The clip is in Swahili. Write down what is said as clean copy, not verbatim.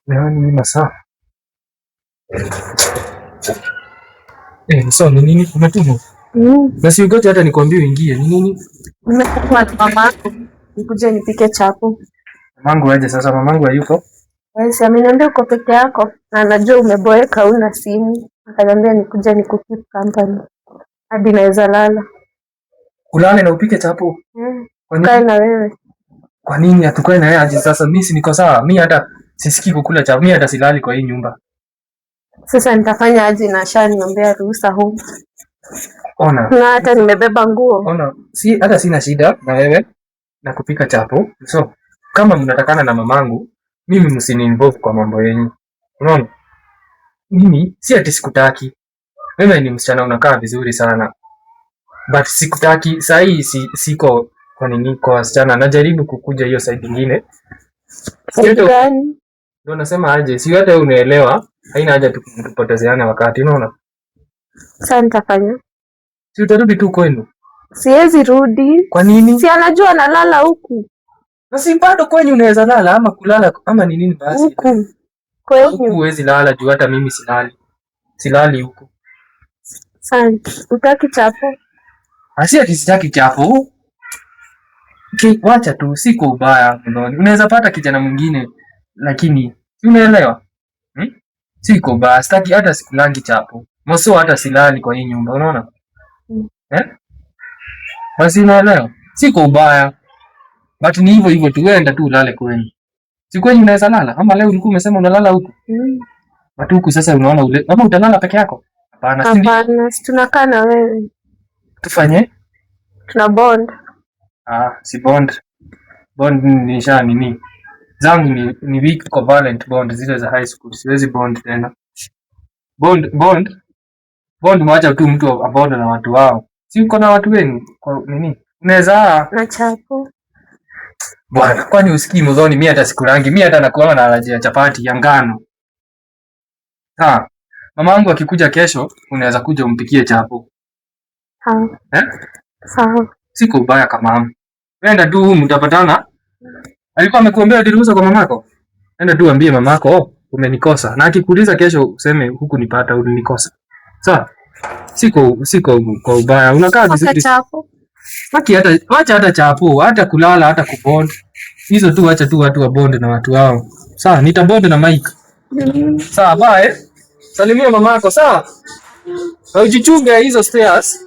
Leo ni masaa. So ni nini umetumwa? Na si ugoje hata nikwambie uingie, ni nini? Nimetumwa na mamako nikuje nipike chapo. Mamangu aje sasa, mamangu hayuko. Yes, ameniambia uko peke yako na anajua umeboeka, huna simu. Akaniambia nikuje nikukeep company hadi naweza lala. Ulale na upike chapo. Kwa Tukae nini? na wewe. Kwa nini hatukae na yeye aje sasa? Mimi si niko sawa. Mimi hata sisikii kukula chapo. Mimi hata silali kwa hii nyumba. Sasa nitafanya aje na ashaniombea ruhusa huu, Ona, na hata nimebeba nguo. ona, si hata sina shida na wewe na kupika chapo. So kama mnatakana na mamangu, mimi msini involve kwa mambo yenyu. Unaona? Mimi si ati sikutaki. Wewe ni msichana unakaa vizuri sana. But sikutaki saa hii siko kwa nini kwa wasichana. Najaribu kukuja hiyo side nyingine. Side gani? Ndio nasema aje, si hata wewe unaelewa, haina haja tupotezeane wakati, unaona? Sasa nitafanya, Si utarudi tu kwenu. siwezi rudi. Kwa nini? Si anajua nalala huku Na si bado kwenyu unaweza lala ama kulala ama ni nini basi? huku Huku kwenyu. huwezi lala juu hata mimi silali. Silali huku. Asante. Utaki chapo? Asi ati sitaki chapo. Okay, wacha tu, si kwa ubaya mloni. Unaweza pata kijana mwingine lakini si unaelewa? Hmm? Si kwa ubaya, sitaki hata sikulangi chapo. Moso hata silali kwa hii nyumba, unaona? Eh? Basi unaelewa? Si kwa ubaya. But ni hivyo hivyo tu, wewe enda tu ulale kwenu. Si kwenyu unaweza lala? Ama leo ulikuwa umesema unalala huku? But huku sasa unaona ule, ama utalala peke yako? Hapana, si ndio? Hapana, si tunakaa na wewe, Tufanye? tuna bond. Ah, si bond. Bond ni sha nini? Zangu ni weak covalent bond zile za high school. Siwezi bond tena. Bond bond bond, mwacha tu mtu abond na watu wao. Si uko na watu wenu kwa nini? Unaweza Na chapo. bwana, kwani usikii mzoni? Mimi hata sikurangi, mimi hata nakuanga na allergy ya chapati ya ngano. Ha, mamangu akikuja kesho, unaweza kuja umpikie chapo. Sawa. Eh? Sawa. Siko ubaya kama mama. Enda tu mtapatana. Alikuwa amekuambia ruhusa kwa mamako? Enda tu ambie mamako, oh, umenikosa. Na akikuuliza kesho useme huku nipata ulinikosa. Sawa? Siko kwa ubaya. Unakaa Paka vizuri. chapo. Haki hata wacha hata chapo, hata kulala, hata kubond. Hizo tu wacha tu watu wa bond na watu wao. Sawa, nitabond na Mike. Sawa, bye. Salimia mamako, sawa? Na ujichunge hizo stairs.